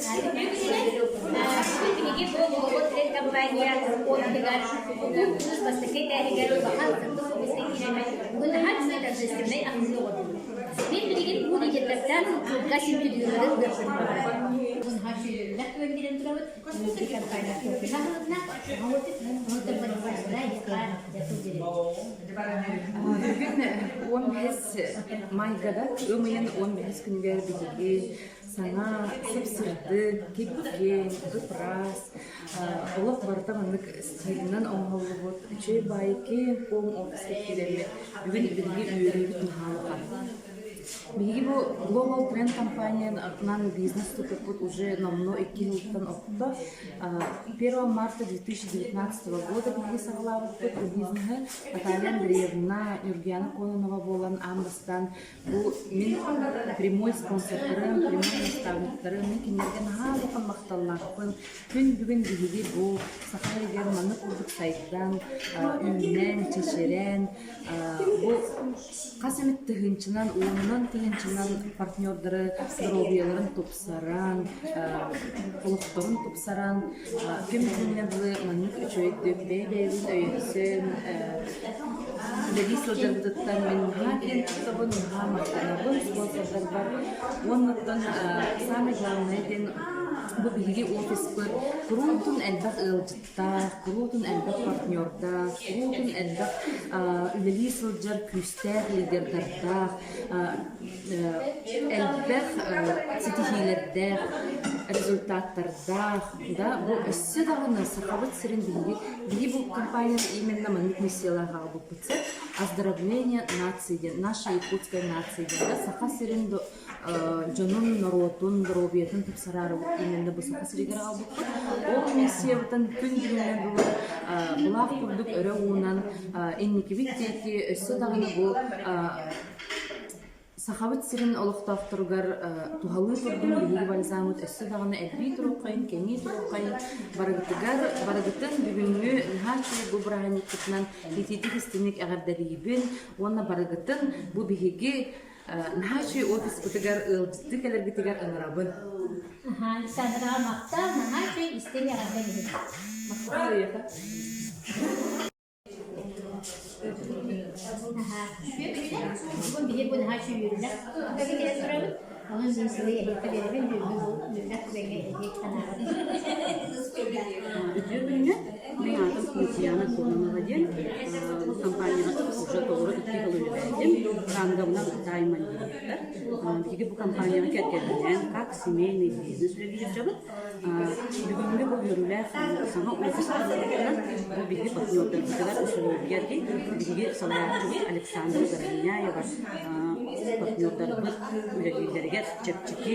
Бүгүн биһиги бу Голубой Трен компания офиһыгар Улуу кыыс бастакы этээһигэр улахан сырдык офиска киирэммит бүгүн наһаа үчүгэй торжественнай аһыллыы оҥордубут. Мин билигин бу лидердартан кылгас интервьюлары ылыахпын баҕарабын. Бүгүн наһаа үчүгэй түгэн киирэн турабыт. Биһиги компания офиһа аһылынна. Бүгүн 15 майгада ыам ыйын 15 күнүгэр биһиги саҥа сып-сырдык, кип-киэҥ, ып-ыраас, олох барыта маннык стилинэн оҥоһуллубут үчүгэй баайы киэҥ-куоҥ офиска киирэммит бүгүн биһиги үөрүүбүт наһаа улахан. Биһиги бу Global Trend компаниянан бизнес тутуппут уже номнуо икки сылтан орто. 1 марта 2019 года биһиги саҕалаабыппыт бу бизнеһы Наталья Андреевна, Нюргияна Кононова буолан аан бастаан бу мин прямой спонсордарым, прямой наставниктарым, мин кинилэргэ наһаа улахан махталлаахпын. Күн бүгүн биһиги бу саха сиригэр маннык курдук сайдан, үүнэн, чэчирэн, бу хас эмит тыһыынчанан, уонунан тыһыынчанан партнердары доруобуйаларын тупсаран, олохторун тупсаран, күн күҥҥэ дылы маннык үчүгэйдик бэйэ-бэйэбин өйөнсөн үлэлии сылдьарбытыттан мин наһаа киэн туттабын, наһаа махтанабын спонсордарбар. Уонна оттон самое главное диэн бу биһиги офиспыт куруутун элбэх ыалдьыттаах, куруутун элбэх партнердаах, куруутун элбэх үлэлии сылдьар күүстээх лидердардаах, элбэх ситиһиилэрдээх, результаттардаах да бу өссө даҕаны Сахабыт сирин биһиги биһи бу компанияны именно маннык миссиялаах аҕалбыппыт оздоровление нации диэн наша якутская нация диэн да Саха сирин дьонун, норуотун доруобуйатын тупсараары именно бу Саха сиригэр аҕалбыппыт. Ол миссиябытын күн бүгүҥҥэ дылы былаах курдук өрө уунан инникибит диэки өссө даҕаны бу Сахабыт сирин олохтоохторугар туһалыы турдун биһиги бальзаммыт өссө даҕаны элбии туруоххайын, кэҥии туруоххайын барыгытыгар, барыгытын бүгүҥҥү наһаа үчүгэй бу бырааһынньыкпытынан итиитик-истиҥник эҕэрдэлиибин уонна барыгытын бу биһиги наһаа үчүгэй офиспытыгар ыалдьыттыы кэлэргитигэр ыҥырабын. Аһаа, Александраҕа махтал, наһаа үчүгэй истиҥ эҕэрдэ иһин. Махтал эйиэхэ. Наһаа үчүгэй күнүнэн, бүгүн биһиги бу наһаа үчүгэй үөрүүлээх түгэҥҥэ кэлэн турабыт. Онон мин сылы эһиэхэ биэрэбин, бүгүҥҥү бу үөрүүлээх түгэҥҥэ эһиги санааҕытын. Үтүө күнүнэн, мин аатым Ньургуйаана Кононова диэн. Бу компанияҕа уже толору икки сыл үлэлээтим. Рангабынан Даймонд директор. Биһиги бу компанияҕа кэргэнинэн как семейный бизнес үлэлии сылдьабыт. Бүгүҥҥү бу үөрүүлээх саҥа офис арыллыбытынан бу биһиги партнердарбытыгар усулуобуйа дии. Биһиги салайааччыбыт Александра Заровняева партнердарбыт үлэлииллэригэр чэпчэки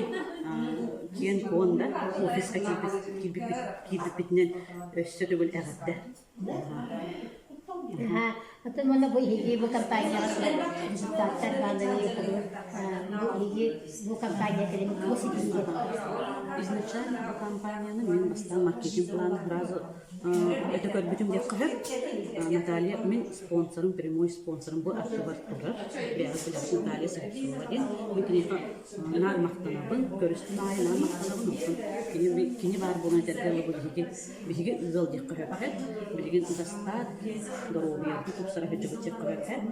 киэҥ-куоҥ да офиска киирбиппитинэн өссө төгүл эҕэрдэ. Аһаа, оттон уонна бу эһиги бу компанияҕа результаттар баалларын бу эһиги бу компания кэлин тугу ситиһиигэ Изначально бу компанияны мин бастаан маркетинг планы сразу это көрбүтүм диэххэ сөп. Наталья мин спонсорым, прямой спонсорым бу аттыбар турар. Бэйэҕит билэҕит Наталья Слепцова диэн. Мин киниэхэ наар махтанабын, көрүстүм аайы наар махтанабын. Онтон кини, кини баар буолан этэргэ дылы биһиги Биһиги ыал диэххэ сөп Билигин достатки, доруобуйабытын тупсара сылдьыбыт диэххэ сөп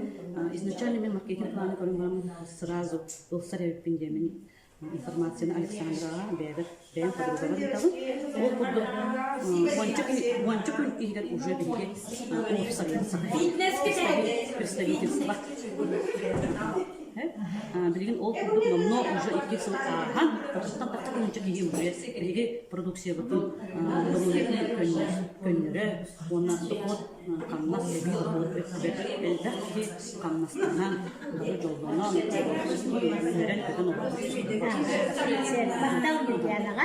Изначально мен маркетинг планы көрөн баран сразу ылсар эбиппин диэмин информацияны Александраҕа бэйэбэр бэйэм подругабар ыытабын. Ол курдук уонча күн иһигэр уже биһиги офис представительство Билигин ол курдук номнуо уже икки сыл ааһан, отуттан тахса тыһыынча киһи уже биһиги продукциябытын доруобуйатын көннөрө уонна дохуот хамнас эбии дохуот өттүгэр элбэх киһи хамнастанан, бары дьоллонон, үөрэн-көтөн олорбут. Махтал Ньургуйаанаҕа.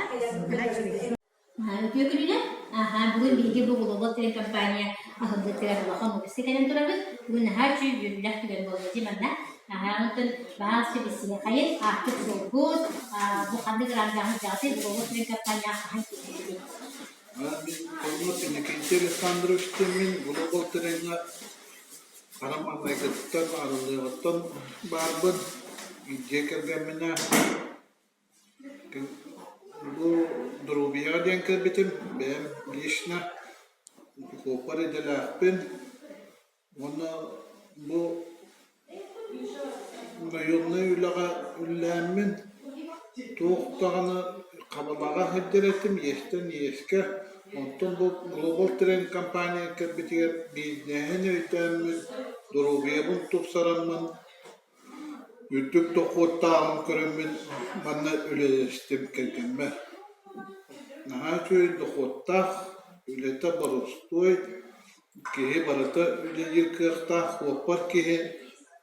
Үтүө күнүнэн! Аһаа, бүгүн биһиги бу Глобал телекомпания аһыллыытыгар улахан офиска кэлэн турабыт. Бүгүн наһаа үчүгэй үөрүүлээх түгэн буолла дии манна. Аһаа, онтон баал сибиссиэхэйин аахпыт суолгут, бу ханнык рангаҕа сылдьаҕытый, Глобал телекомпанияҕа хаһан киирдигитий? Мин Холмот Иннокентий Александрович диэммин Глобал Тереҥҥэ хара маҥнайгыттан арыллыаҕыттан баарбын. Дьиэ кэргэмминэ Бу Россияҕа диэн кэлбитим, бэйэм лично суоппар идэлээхпин уонна бу наемнай үлэҕэ үлэлээммин туох даҕаны хабалаҕа сылдьар этим иэстэн иэскэ. Онтон бу Global Trend компания кэлбитигэр бизнеһин өйдөөммүн, доруобуйабын тупсараммын Үрдүк дохуоттааҕын көрөммүн манна үлэлэстим кэргэммэр. Наһаа үчүгэй дохуоттаах, үлэтэ боростуой, киһи барыта үлэлиир кыахтаах, уоппар киһи,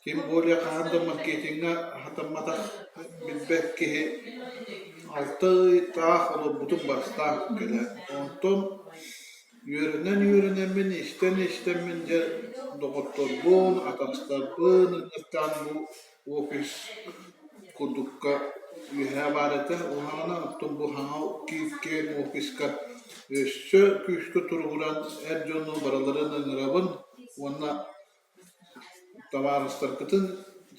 тем более хаһан да маркетиҥҥа хатамматах билбэт киһи 6 ыйдаах олорбутум бастаан кэлэн. Онтон Үөрэнэн-үөрэнэммин, истэн-истэммин дьэ доҕотторбун, атастарбын ыҥыртаан бу офис курдукка үөһээ баар этэ. Уһаҕана оттон бу хаҥа киэҥ офиска өссө күүскэ туругуран эр дьону барыларын ыҥырабын уонна Табаарыстаргытын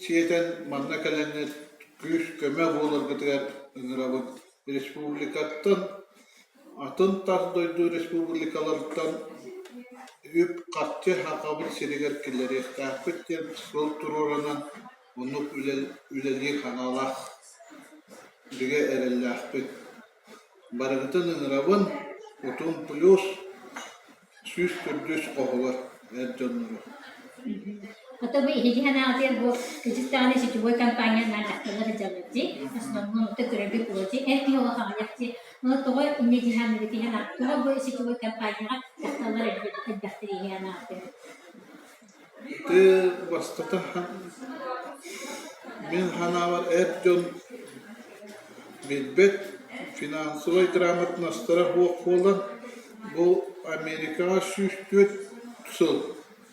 сиэтэн манна кэлэҥҥит күүс-көмө буоларгытыгар ыҥырабыт. Республикаттан, атын тас дойду республикаларыттан үп-харчы Сахабыт сиригэр киллэриэхтээхпит диэн сыл туруоранан оннук үлэлиир санаалаах бигэ эрэллээхпит. Барыгытын ыҥырабын, Утум плюс 104 хоһугар эр дьоннору. Ото бу иһиги санаҕытыгар бу кычыс даҕаны сетевой компаниянан дьахталлар дьаллар основном ото көрөргө куоти эр киһи олох аҕыйах дии. Ону тоҕо инньэ дии саныыгыт иһэн тоҕо бу сетевой компанияҕа дьахталлар элбэхтэр иһи анаатыгар. Ити бастатан мин санаабар эр дьон билбэт финансовай грамотностара суох буолан бу Америкаҕа 104 сыл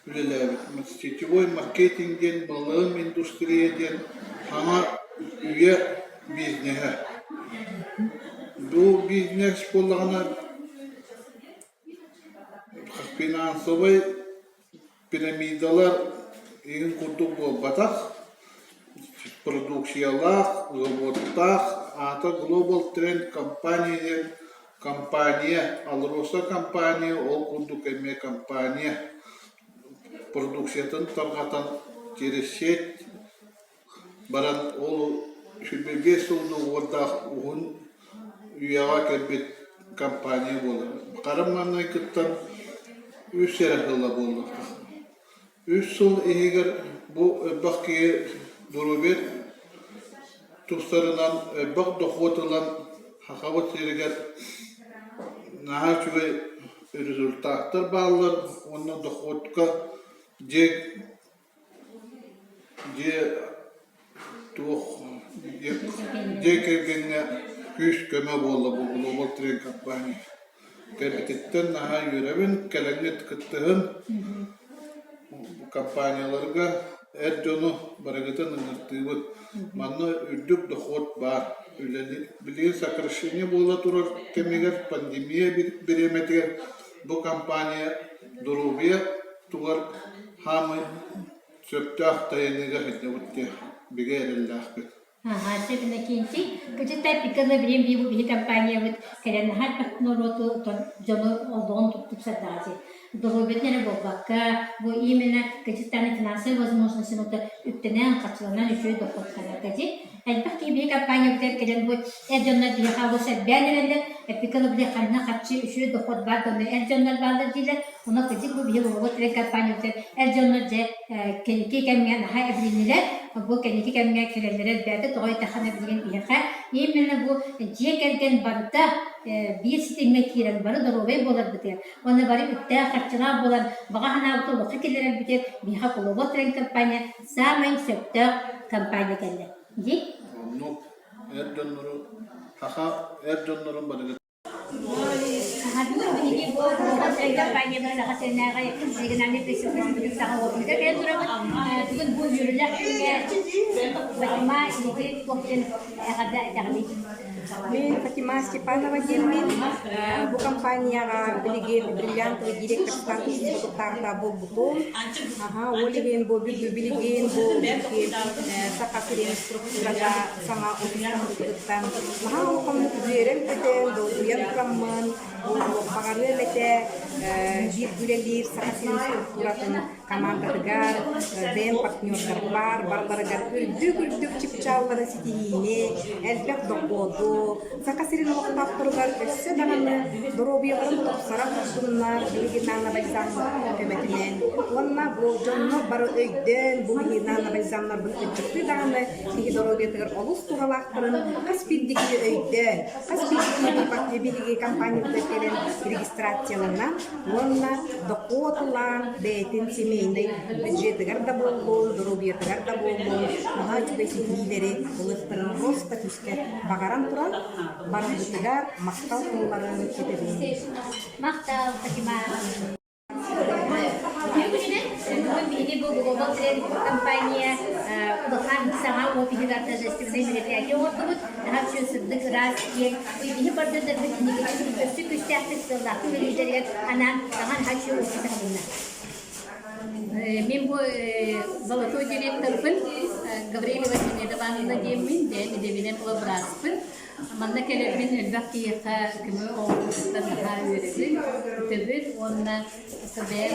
үлэлээбит сетевой маркетинг диэн малым индустрия диэн саҥа үйэ бизнеһэ. Бу бизнес буоллаҕына финансовай Пирамидалар игин курдук буолбатах, продукциялаах, заводтаах, аата Global Trend компания диэн компания, АЛРОСА компания ол курдук эмиэ компания продукциятын тарҕатан через сеть баран ол 25 сыл доҕуордаах уһун үйэҕэ кэлбит компания буолар. Хара маҥнайгыттан үс эрэ сыла буолла. Үс сыл иһигэр бу элбэх киһи доруобуйа тустарынан элбэх дохуот ылан Сахабыт сиригэр наһаа үчүгэй результаттар бааллар уонна дохуотка дьиэ Дьиэ туох дьиэ кэргэҥҥэ күүс-көмө буолла бу Global Train компания. Кэлбититтэн наһаа үөрэбин, кэлэҥҥит кыттыһын компанияларга эр дьону барыгытын ыҥыртыыбыт. Манна үрдүк дохуот баар. Үлэни билигин сокращение буола турар кэмигэр пандемия бириэмэтигэр бу компания доруобуйа тугар хаамыы сөптөөх тайаныыга сылдьабыт диэн бигэ эрэллээхпит. Аха, сөп Иннокентий. Кычытай пиканы билим бу биһи компаниябыт кэлэн наһаа элбэх норуоту дьону олоҕун тупсардаҕа доруобуйатын эрэ буолбакка, бу именно кычыттааны финансовой возможностин үптэнэн, харчыланан үчүгэй дохуоттанарга дии. Элбэх киһи биһи компаниябытыгар кэлэн бу эр дьоннор биһиэхэ олус элбээн эрэллэр. Эппиккэ били ханна харчы үчүгэй дохуот баар да эр дьоннор бааллар дииллэр. Онон кырдьык бу биһи Лугобот диэн компаниябытыгар эр дьоннор дьэ кэнники кэмҥэ наһаа эбилиннилэр. Бу кэнники кэмҥэ кэлэллэрэ элбээтэ. Тоҕо диэтэххинэ билигин биһиэхэ именно бу дьиэ кэргэн барыта биир ситимҥэ киирэн бары доруобай буоларбытыгар уонна бары үптээх-харчылаах буолан баҕа санаабытын олоххо киллэрэрбитигэр биһиэхэ Лугобот диэн компания саамай сөптөөх компания кэллэ. Дии? Оннук эр дьоннору саха эр дьоннорун барыгыт Бүгүн биһиги бу компаниябыт Саха сиринээҕи региональный представительствотын саҥа офиһыгар кэлэн турабыт. Бүгүн бу үөрүүлээх күҥҥэ Фатима Илики туох диэн эҕэрдэ этэҕиний? Мин Фатима Степанова диэммин. Бу компанияҕа билигин бриллиантовый директор статусын сотуктааҕыта буолбутум. Аха, ол иһин бу билигин бу Саха сирин структурата саҥа офистаммытыттан наһаа улаханнык үөрэн-көтөн, долгуйан туран. тураммын, бу баҕарыам этэ биир үлэлиир Саха сирин структуратын командатыгар, бэйэм партнердарбар барыларыгар үрдүк-үрдүк чыпчааллары ситиһиини, элбэх дохуоту, Саха сирин олохтоохторугар өссө даҕаны доруобуйаларын тупсара турдуннар биһиги нано-бальзаммыт көмөтүнэн уонна бу дьонно бары өйдөөн бу биһиги нано-бальзамнарбын ыччаттыы даҕаны киһи доруобуйатыгар олус туһалаахтарын хас биирдии киһи өйдөөн, хас биирдии киһи биһиги компаниябытыгар кэлэн регистрацияланан уонна дохуот ылан бэйэтин семейнай бюджетыгар да буоллун, доруобуйатыгар да буоллун наһаа үчүгэй ситиһиилэри ылыахтарын просто күүскэ баҕаран туран барыбытыгар махтал тылларын этэбин. Махтал, Фатима. Үтүө күнүнэн бүгүн биһиги бу Global Trend компания улахан саҥа офиһыгар торжественнай мероприятие оҥордубут. Наһаа үчүгэй сырдык, ыраас, киэҥ. Биһи партнердарбыт инникитин өссө күүстээхтик сыаллаахтык үлэлииллэригэр анаан саҥа наһаа үчүгэй офис аһылынна. Мин бу золотой директорбын Гаврилова Зинаида Ивановна диэммин, бэйэм идэбинэн була бырааспын. Манна кэлэрбин элбэх киһиэхэ көмө оҥорбутуттан наһаа үөрэбин, үтэбин уонна бэйэм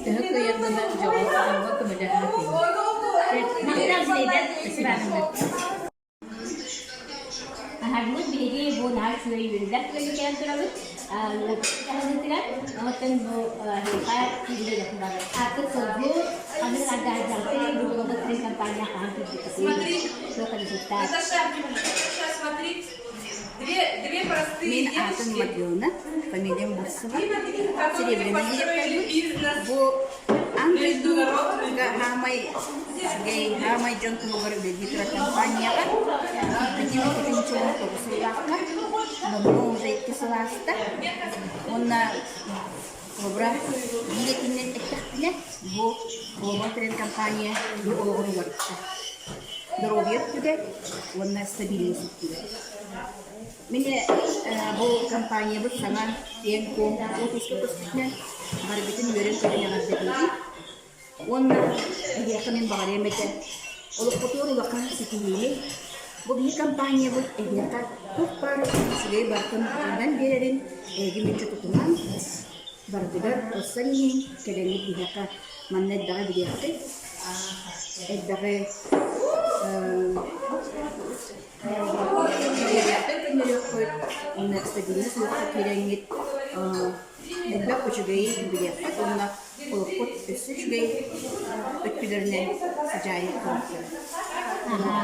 төһө кыайарбынан дьоҥҥо көмөлөһөн Махтал Зинаида Ивановна. Аһарбыт биһиги бу наһаа үчүгэй үөрүүлээх түгэҥҥэ кэлэн турабыт. Таһыныытыгар оттон бу эһиэхэ киирбит Ааккыт сылгы, ханнык ардаһыйдаҕытый, бу Global Trade компания хаһан киирбиккитий, туох результат? Мин аатым Матрена, фамилиям Бурцева, Серебряный директорбыт. Бу аан дойдуга хаамай үчүгэй, хаамай дьон туһугар үлэлии турар компанияҕа киирбитим 2019 сыллаахха, номнуо уже икки сыл ааста. Уонна Холобура, биир этиинэн эттэхпинэ, бу Global Trend компания киһи олоҕун уларытта. Доруобуйа өттүгэр уонна стабильность өттүгэр. Мин бу компаниябыт саҥа киэҥ-куоҥ офиска көспүтүнэн барыбытын үөрэн-көтөн эҕэрдэлиибин. Уонна эһиэхэ мин баҕарыам этэ, олоххутугар улахан ситиһиини, бу биһи компаниябыт эһиэхэ туох баар үчүгэй барытын уунан биэрэрин эһиги мүччү тутунан, барытыгар ылсан иһиҥ, кэлэҥҥит биһиэхэ манна элбэҕи билиэххит, элбэҕи үөрүйэхтэн көннөрүөххүт, уонна стабильность олоххо киирэҥҥит элбэх үчүгэйи билиэххит уонна олоххут өссө үчүгэй өттүлэринэн сыдьаайык туруохтара.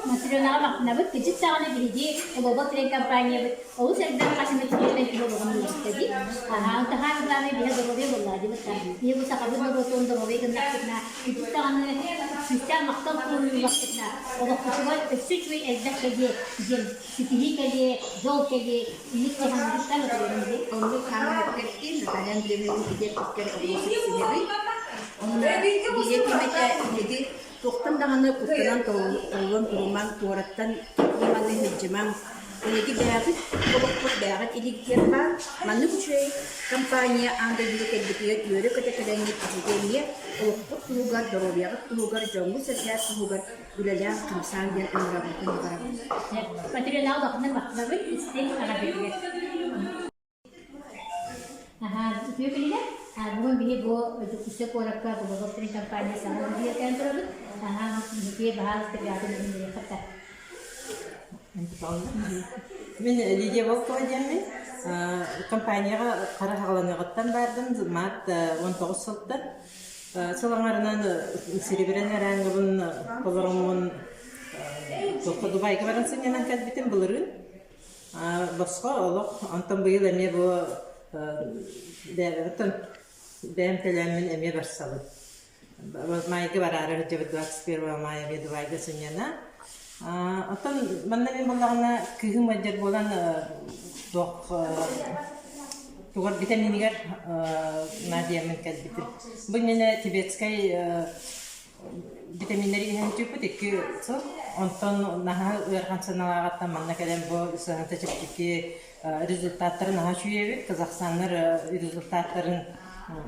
Матренаҕа махтанабыт. Кыдьык даҕаны биһиги Global Trade компаниябыт олус элбэх хас эмэ киһиттэн киһи олоҕун уларытта дии. Аһаан главное биһэ доруобуйа буоллаа дии бытта. Биһи бу сахабыт норуотун доруобуйа гыннахпытына, кыдьык даҕаны күүстээх махтал тылын ыллахпытына, олохпутугар өссө үчүгэй элбэх кэлиэ диэн ситиһии кэлиэ, дьол кэлиэ, инник дьаһаннарыттан отуруйун Оннук хаама өпкэттин, Наталья Андреевна идиэт куккэр олус сиһэбин. Онно биһиги кимэтэ биһиги туохтан даҕаны куттанан толлон турумаҥ, туораттан манны сылдьымаҥ. Эһиги бэйэҕит олохпут бэйэҕит илиигитигэр баар. Маннык үчүгэй компания аан дойдуга кэлбитигэр үөрэ-көтө кэлэҥҥит эһиги эмиэ олохпут туһугар, доруобуйаҕыт туһугар, дьоҥҥут-сэргэҕит туһугар үлэлээн-хамсаан диэн ыҥырабытын баҕарабын. Материал улаханнык махтанабыт истиҥ эҕэрдэтигэр. Аһаа, үтүө күнүнэн. Бүгүн биһи бу Дьокуускай куоракка Global Trade компания саҥа үлэлээн турабыт. Аһаа, биһиги баһаалыста бэйэҕитин билиһиннэриэххит да. Мин Лидия Волкова диэммин. Компанияҕа хара хаҕаланыаҕыттан бардым. Март 19 сылтан. Сыл аҥарынан серебряный рангыбын толороммун Дубайга баран сынньанан кэлбитим былырыын. Босхо олох онтон быйыл эмиэ бу бэйэбиттэн бэйэм төлөөммүн эмиэ барсабын. Майга бараары сылдьабыт 21 мая эмиэ Дубайга сынньана. Оттон манна мин буоллаҕына кыыһым ыалдьар буолан туох тугар витаминигэр наадыйаммын кэлбитим. Бу иннинэ тибетскай Витаминнэри иһэн түппүт икки сыл. Онтон наһаа ыарахан санаалааҕыттан манна кэлэн бу сыаната чэпчэки результаттары наһаа үчүгэй эбит. Казахстаннар результаттарын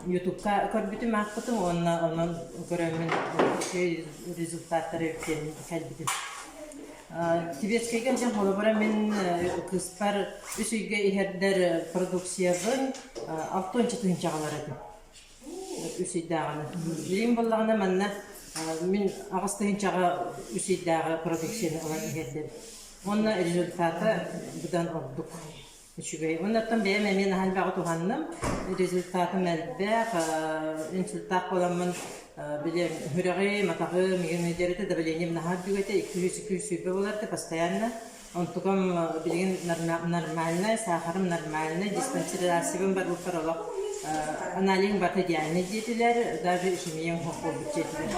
Ютубка көрбүтүм, аахпытым уонна онон көрөммүн үчүгэй результаттары үксээн кэлбитим. Тибетскэйгэ дьон холобура мин кыыспар үс ыйга иһэрдэр продукциябын 60 тыһыынчаҕалар этим. Үс ыйдааҕыны. Билигин буоллаҕына манна мин 8 тыһыынчаҕа үс ыйдааҕы продукцияны ылан иһэрдэбин. Уонна результата быдан ордук. Үчүгэй. Оннуттан бэйэм эмиэ наһаа элбэҕи туһанным. Результатым элбэх. Инсультаах буоламмын били сүрэҕим, атаҕым игин ыалдьар давлением наһаа үрдүк этэ, 200-220 буолар этэ постоянно. Онтукам билигин нормальный, сахарым нормальный, диспансеризациябын барбыппар олох аналиһым барыта идеальный диэтилэр, даже ишемиям суох буолбут диэтилэр.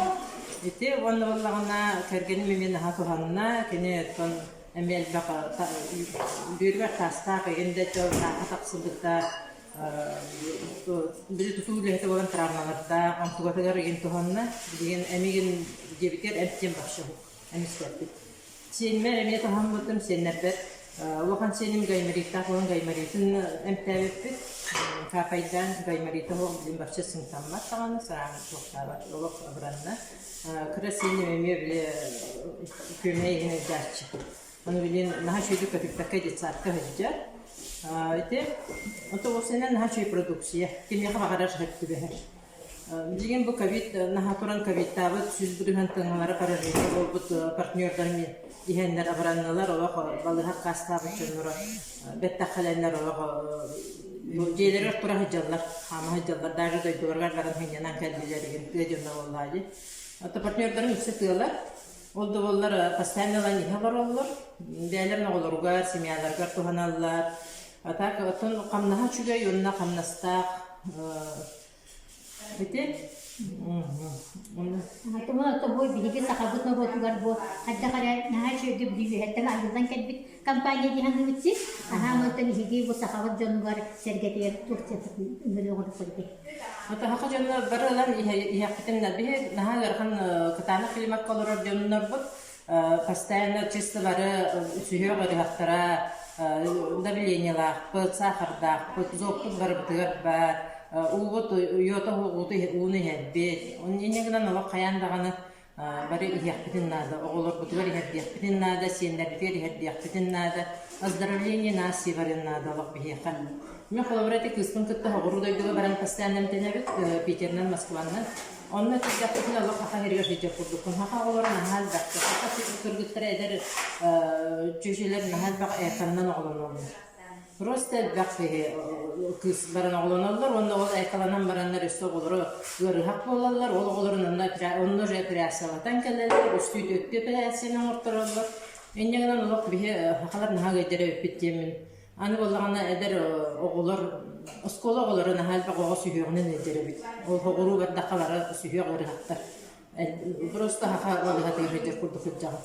Ити уонна буоллаҕына кэргэним эмиэ наһаа туһанна, кини оттон эмиэ элбэх бүөрүгэр таастаах игин да тааһа тахсыбыта били тутуу үлэһитэ буолан травмалардаах онтугатыгар игин туһанна билигин эмигин диэбитигэр эмтиэн вообще эмискэппит сиэнмэр эмиэ туһаммытым сиэннэрбэр улахан сиэним гаймориттаах буолан гайморитын эмтээбиппит капайдаан гайморита суох билин вообще сыҥтаммат даҕаны сараан туохтаабат олох абыранна Кыра сиэним эмиэ били күөмэй иһин ыйдааччы. Ону билин наһаа үчүгэйдик көтүппэккэ детсадка сылдьар. Ити отобусынан наһаа үчүгэй продукция. Кимиэхэ баҕарар сөп түбэһэр. Билигин бу ковид наһаа туран ковидтаабыт 100% тыҥалара поражение буолбут партнердарым иһэннэр абыраннылар, олох балыыһа аккаастаабыт дьонноро бэттэххэлэннэр олох дьиэлэригэр тура сылдьаллар, хаама сылдьаллар, даже дойдуларыгар баран сынньанан кэллилэр игин тыа дьоно буоллаа дии. Ото партнердарым үксэ тыалар. Ол да буоллар постоянно ылан иһэ олороллор. Бэйэлэрин оҕолоругар, семьяларыгар туһаналлар. А так оттон хамнаһа үчүгэй уонна хамнастаах Ити Ото бу биһиги сахабыт норуотугар бу хайдах эрэ наһаа үчүгэйдик бүлүүһэттэн айыллан кэлбит компания дии саныыбыт син. Аһаа онтон биһиги бу сахабыт дьонугар сэргэтигэр туох ыҥырыа Ото саха дьоно бары ылан иһэхпитин биһи наһаа ыарахан кытаанах климакка олорор дьоннорбут постоянно чисто бары сүһүөх ыарыһахтара давлениелаахпыт, сахардаахпыт, зобпут барыбытыгар баар, уубут уйуота ууну иһэрбит. Инньэ гынан олох хайаан даҕаны бары иһиэхпитин наада, оҕолорбутугар иһэрдиэхпитин наада, сиэннэрбитигэр иһэрдиэхпитин наада, оздоровление нации барыан наада олох биһиэхэ. Мин холобура ити кыыспын кытта соҕуруу дойдуга баран постоянно эмтэнэбит, Питеринэн, Москванан. Онно киирдэхпитинэ олох саха сиригэр сылдьар курдукпун. Саха оҕолоро наһаа элбэхтэр. Саха кыргыттара эдэр чүчүлэр наһаа элбэх экранынан оҕолоноллор. Просто элбэх киһи кыыс баран оҕолоноллор уонна ол экаланан бараннар өссө оҕолоро ыарыһах буолаллар. Ол оҕолорун онно онно уже операциялатан кэлэллэр, үстүү түөртүү операцияны оҥортороллор. Инньэ гынан олох биһи сахалар наһаа ыйдар эбиппит диэммин Аны буоллаҕына эдэр оҕолор, оскуола оҕолоро наһаа элбэх оҕо сүһүөҕүнэн ыалдьар эбит. Ол соҕуруу бардахха бары сүһүөх ыарыһахтар. Просто саха балыыһатыгар сылдьар курдук сылдьаҕын.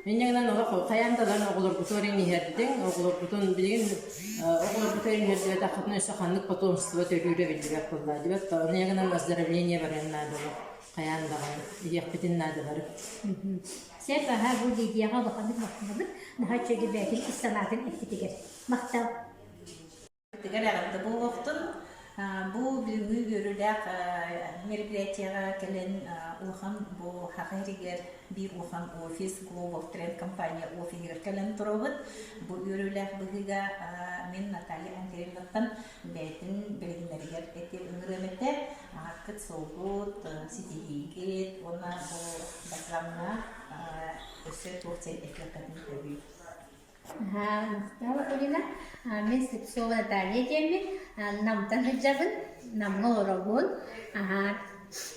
Инньэ гынан олох хайаан да ылан оҕолоргутугар иҥиһэрдиҥ, оҕолоргутун билигин оҕолоргутугар иҥиһэрдибэтэххитинэ өссө ханнык потомство төрүүрэ биллибэт буоллаа дибэт. Инньэ гынан оздоровление барыан наада олох хайаан даҕаны иһиэхпитин наада бары. Сөп, аһа, бу видеоҕа улаханнык махтанабыт. Наһаа үчүгэй бэйэтин ис санаатын эппитигэр. Махтал. Тигэр эҕэрдэ буолуохтун. Бу бүгүҥҥү үөрүүлээх мероприятиеҕа кэлэн улахан бу Саха сиригэр биир улахан офис Global Trend компания офиһыгар кэлэн турабыт. Бу үөрүүлээх быһыыга мин Наталья Андреевнаттан бэйэтин билиһиннэригэр этиэм ыҥырыам этэ. Ааккыт-суолгут, ситиһиигит уонна бу бакламҥа өссө туох диэн этиэххитин сөбүй? Махтал, Акулина. Мин Слепцова Наталья диэммин. Намтан сылдьабын, Намҥа олоробун.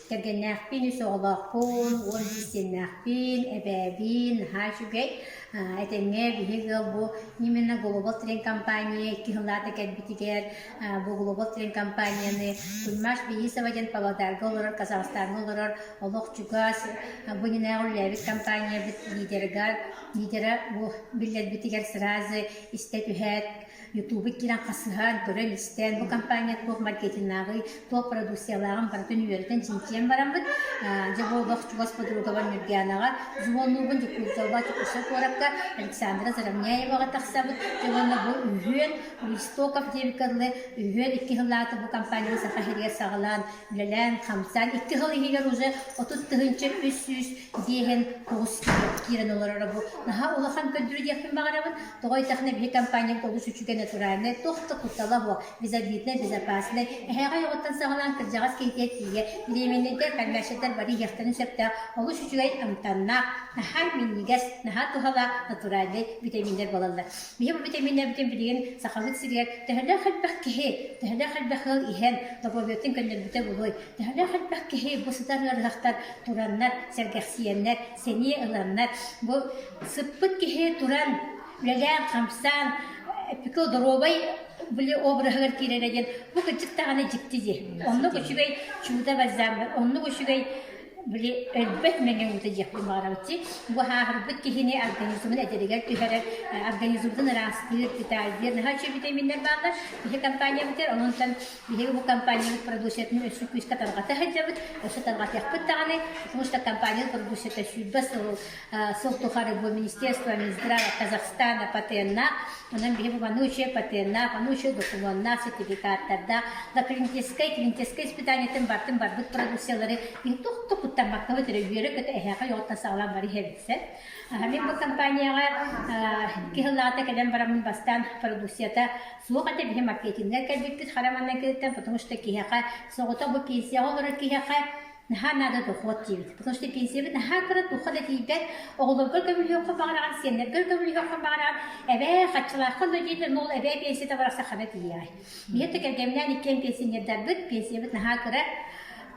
Кэргэннээхпин, үс оҕолоохпун, 11 сиэннээхпин, эбээбин, наһаа үчүгэй. Этэҥҥэ биһиги ыал бу именно Global Train компания икки сыллаата кэлбитигэр бу Global Train компанияны Кульмаш Беисова диэн Павлодарга олорор, Казахстаҥҥа олорор олох чугас бу иннинээҕи үлэлээбит компаниябыт лидерыгар лидера бу биллэрбитигэр сразу истэ түһээт Ютубу киирэн хасыһан, көрөн-истэн, бу компания туох маркетиннааҕый, туох продукциялааҕын барытын үөрэтэн, чинчийэн бараммыт, дьэ бу олох чугас подругабар Нюргянаҕа звоннуубун Дьокуускайга Дьокуускай куоракка. куоракка Александра Заровняеваҕа тахсабыт. Дьэ уонна бу үһүөн Истоков диэбиккэ дылы үһүөн икки сыллаата бу компанияны Саха сиригэр саҕалаан үлэлээн хамсаан икки сыл иһигэр уже 30 300 диэһин тоҕус киирэн олороро бу наһаа улахан көрдөрүү диэхпин баҕарабын. Тоҕо диэтэххинэ биһи компаниябыт олус үчүгэй натуральнай, туох да куттала суох, безобиднай, безопасный. Эһээҕэй оҕоттон саҕалаан кырдьаҕас киһитигэр тиийэ беременнэйдэр, кормящайдар бары иһиэхтэрин сөптөөх олус үчүгэй амтаннаах, наһаа минньигэс, наһаа туһалаах натуральнай витаминнэр буолаллар. Биһи бу витаминнэрбитин билигин Сахабыт сиригэр төһөлөөх элбэх киһи, төһөлөөх элбэх ыал иһэн доруобуйатын көннөрбүтэ буолуой? Төһөлөөх элбэх киһи бу сытар ыарыһахтар тураннар, сэргэхсийэннэр, сэниэ ыланнар, бу сыппыт киһи туран, үлэлээн-хамсаан, эппикэ доруобай били обраһыгар киирэрэ диэн бу кырдьык даҕаны дьикти дии. Оннук үчүгэй чудо бальзам, оннук үчүгэй били өлбөт мэҥэ уута диэхпин баҕарабыт дии. Бу ааһырбыт киһини организмын эдэригэр түһэрэр, организмын ыраастыыр, питайдыыр наһаа үчүгэй витаминнэр бааллар. Биһи компаниябытыгар онон биһиги бу компаниябыт продукциятын өссө күүскэ тарҕата сылдьабыт, өссө тарҕатыахпыт даҕаны, потому что компания продукцията 20 сыл сыл тухары бу Министерство Минздрава Казахстана патеннаах, онон биһи бу маннык үчүгэй патеннаах, ону үчүгэй докумуоннаах, сертификаттардаах, да клиническай, клиническай испытаниетын бартын барбыт продукциялары биһи туох да куттаммаккабыт эрэ үөрэ-көтө эһээхэ оҕоттон саҕалаан бары иһэбит Мин бу компанияҕа икки сыллааҕыта кэлэн бараммын бастаан продукцията суох этэ, биһи маркетингар кэлбиппит хара маҥнайгытыттан, потому что киһиэхэ соҕотох бу пенсияҕа олорор киһиэхэ наһаа наада дохуот диибит. Потому что пенсиябыт наһаа кыра, туохха да тиийбэт. Оҕолоргор көмөлөһүөххүн баҕараҕын, сиэннэргэр көмөлөһүөххүн баҕараҕын. Эбээ, хаччылааххын да диэтэр, ол эбээ пенсията барахсан хана тиийэҕэй. Биһиги да кэргэмминээн иккиэн пенсионердарбыт, пенсиябыт наһаа кыра.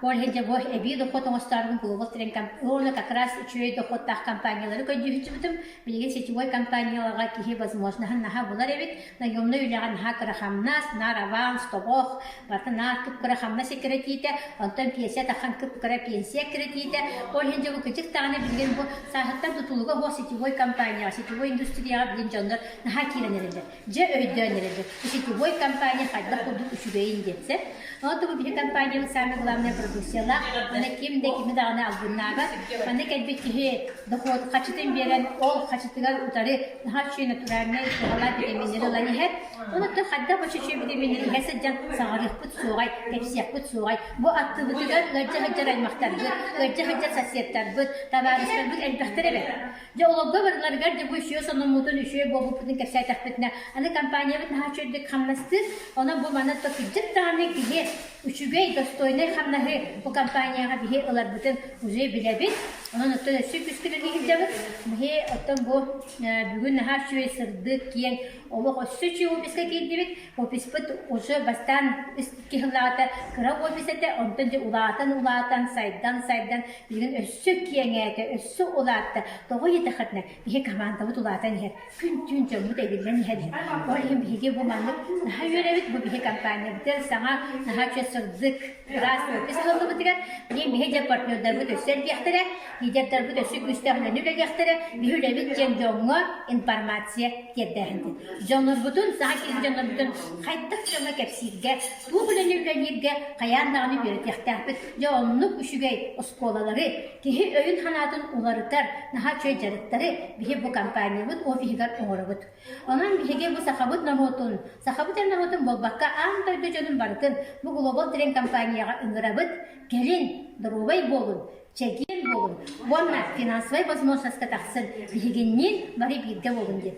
Ол иһин дьэ бу эбии дохуот оҥостоорбун Global Trend уонна как раз үчүгэй дохуоттаах компаниялары көрдүүһүччүбүтүм. Билигин сетевой компанияларга киһи возможноһын наһаа булар эбит. Наемнай үлэҕэ наһаа кыра хамнас, наар аванс, тобох, барыта наар кып-кыра хамнас кирэдьиитэ, онтон пенсия таххан кып-кыра пенсия кирэдьиитэ. Ол иһин дьэ бу кырдьык даҕаны билигин бу сааһыттан тутулуга суох сетевой компанияҕа, сетевой индустрияҕа билигин дьоннор наһаа киирэн эрэллэр. Дьэ өйдөөн эрэллэр. Сетевой компания хайдах курдук үчүгэйин диэтсэ. Онон бу биһи компаниябыт самое главное продукциялаах. Аны ким да кими даҕаны албыннаабат. Манна кэлбит киһи дохуот хачытын биэрэн, ол хачытыгар утары наһаа үчүгэй натуральнай туһалаах витаминнэри ылан иһэр. Онон хайдах бу үчүгэй витаминнэри иһэ сылдьан саҥарыахпыт суоҕай, кэпсиэхпит суоҕай. Бу аттыбытыгар ыалдьа сылдьар аймахтарбыт, ыалдьа сылдьар соседтарбыт, табаарыстарбыт элбэхтэр эбит. Дьэ олорго барыларыгар дьэ бу үчүгэй сонуммутун, үчүгэй буолбуппутун кэпсээтэхпитинэ, аны компаниябыт наһаа үчүгэйдик хамнастыыр. Онон бу манна кырдьык даҕаны киһи үчүгэй, достойнай хамнаһы бу компанияҕа биһи ыларбытын уже билэбит. Онон оттон өссө күүскэ үлэлии сылдьабыт. Биһи оттон бу бүгүн наһаа үчүгэй сырдык, киэҥ олох өссө үчүгэй офиска киирдибит. Офиспыт уже бастаан үс икки сыллааҕыта кыра офис этэ, онтон дьэ улаатан-улаатан, сайдан-сайдан билигин өссө киэҥээтэ, өссө улаатта. Тоҕо диэтэххитинэ, биһи командабыт улаатан иһэр. Күн-түүн дьоммут эбиллэн иһэр. Ол иһин биһиги бу маннык наһаа үөрэбит, бу биһи компаниябытыгар саҥа наһаа үчүгэй сырдык, ыраас офис аһыллыбытыгар, билигин биһи дьэ партнердарбыт өссө элбиэхтэрэ, лидердарбыт өссө күүстээх үлэни үлэлиэхтэрэ, биһи үлэбит диэн дьоҥҥо информация тиэрдээһин диэн. Дьоннорбутун, саҥа киирбит дьоннорбутун хайдах дьоҥҥо кэпсииргэ, туох үлэни үлэлииргэ хайаан даҕаны үөрэтиэхтээхпит. Дьэ оннук үчүгэй оскуолалары, киһи өйүн-санаатын уларытар наһаа үчүгэй дьарыктары биһи бу компаниябыт офиһыгар оҥоробут. Онон биһиги бу сахабыт норуотун, сахабыт эрэ норуотун буолбакка, аан дойду дьонун барытын бу Global Trend компанияҕа ыҥырабыт. Кэлин, доруобай буолун, чэгиэн буолун уонна финансовай возможностька тахсын, биһигинниин бары бииргэ буолун диэн.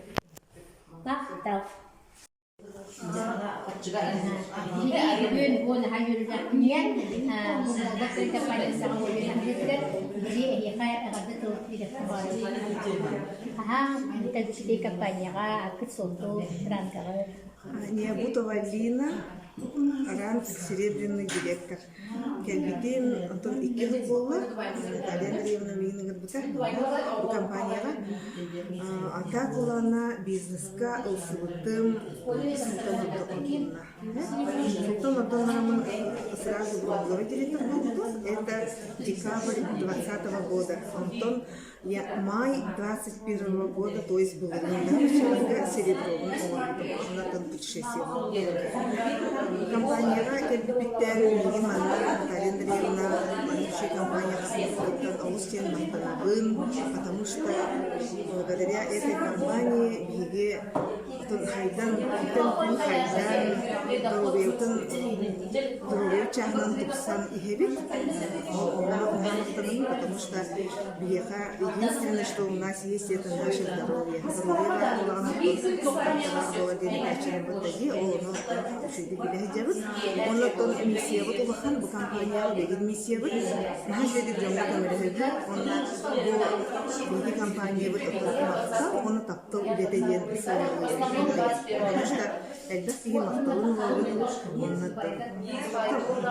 Махтал. Биһиги бүгүн бу наһаа үөрүүлээх күнүгэр бу Global Trend компания саҥа үөрүүлээх биһиги эһиэхэ эҕэрдэ тыл биэриэхпин баҕарабын. Аһаан Бүтэлчитий компанияҕа аккыт суолту рангаҕы. Необутова Лина, ранг серебряный директор. Кэлбитим онтон икки сыл буолла. Наталья Андреевна миигин ыҥырбыта бу компанияҕа. А так буоллаҕына бизнеска ылсыбытым сылтан ордук отунна. Сылтан ордон бараммын сразу бронзовый директор буолбутум. Это декабрь 20 года. Онтон Я май 21 года, то есть былырыын да серебробун оҥорбутум. Оннотон путешествие Компанияҕа кэлбиппиттэн миигин манна Наталья Андреевна маннык компанияҕа кыттан олус диэн махтанабын, потому что благодаря этой компании биһиги отон хайдан, күнтэн күн хайдан, доруобуйабытын доруобуйа чааһынан тупсан иһэбит. Онно махтанабын, потому что биһиэхэ единственное, что у нас есть, это наше здоровье. Здоровье баар буоллаҕына, буола диэн этээччилэрбит дии, ол ону үчүгэйдик билэ сылдьабыт. Оннуттан миссиябыт улахан, бу компанияҕа билигин миссиябыт. Наһаа үчүгэйдик дьоҥҥо көмөлөһөбүт. Уонна бу биһиги компаниябыт махтал уонна таптал үлэтэ диэн сыаналыыбын. Потому что элбэх киһи махталын ылабыт уонна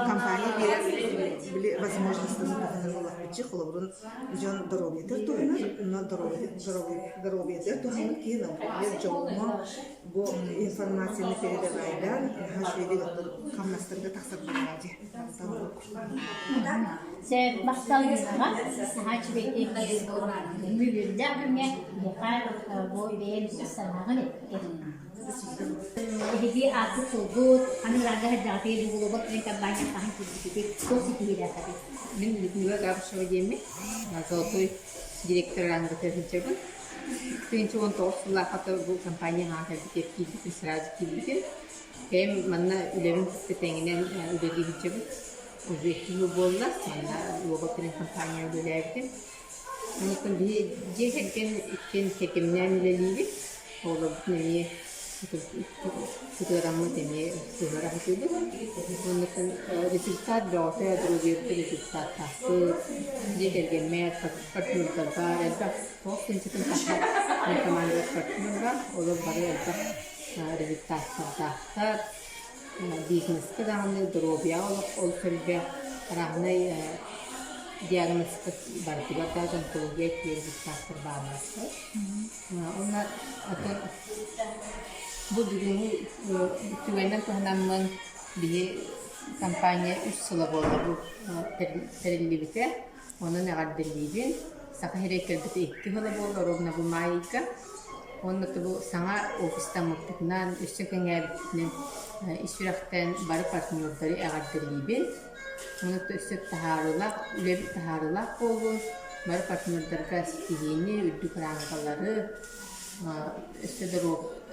компания биэрэр били возможностарын туһанар буоллахпытчы холобурун дьон доруобуйатыгар туһанар, но доруобуйатыгар туһанар киһи например дьоҥҥо бу информацияны передавайдаан наһаа үчүгэйдик оттон хамнастарга тахсар буоллаҕа дии. Сөп, махтал Линаҕа. Наһаа үчүгэйдик үөрүүлээх күҥҥэ биһиэхэ бу бэйэм санааҕын эттин. Эһиги ааккыт суолгут, аны ыраага сылдьаҕытыгар Глобал Трен компания хаһан киирбиккитий, туох ситиһиилээххитий? Мин Людмила Габышева диэммин, золотой директор рангыта сылдьабын. 2019 сыллаахха бу компания хаһан кэлбитигэр киирбитим, сразу киирбитим. Кэм манна үлэбин кытта тэҥинэн үлэлии сылдьабын. Уже икки жыл буолла, манна Глобал Трен компания үлэлээбитим. Онтон биһи дьиэ кэргэн иккиэн кэргэминээн үлэлиибит. Оҕолорбутун эмиэ сытыараммыт эмиэ сыһыара сатыыбыт. Оннуттан результат бөҕөтө, доруобуйабыт результаттаахпыт. Дьиэ кэргэммэр, партнердарбар элбэх туох сынчытын тахсар командабар партнер бар. Олор бары элбэх результаттардаахтар. Бизнеска даҕаны доруобуйаҕа олох олус элбэх арааһынай диагнозка барытыгар даже онкология тиийэр бааллар. Уонна атын бу бүгүҥҥү түгэнинэн туһанаммын биһи компания үс сыла буолла бу тэриллибитэ. Онон эҕэрдэлиибин. Саха сирэ кэлбитэ икки сыла буолла, ровно бу маай ыйга. Уонна бу саҥа офистаммыппытынан, өссө кэҥээбиппитинэн ис сүрэхтэн бары партнердары эҕэрдэлиибин. Уонна өссө таһаарыылаах, үлэбит таһаарыылаах буоллун, бары партнердарга ситиһиини, үрдүк рангалары, өссө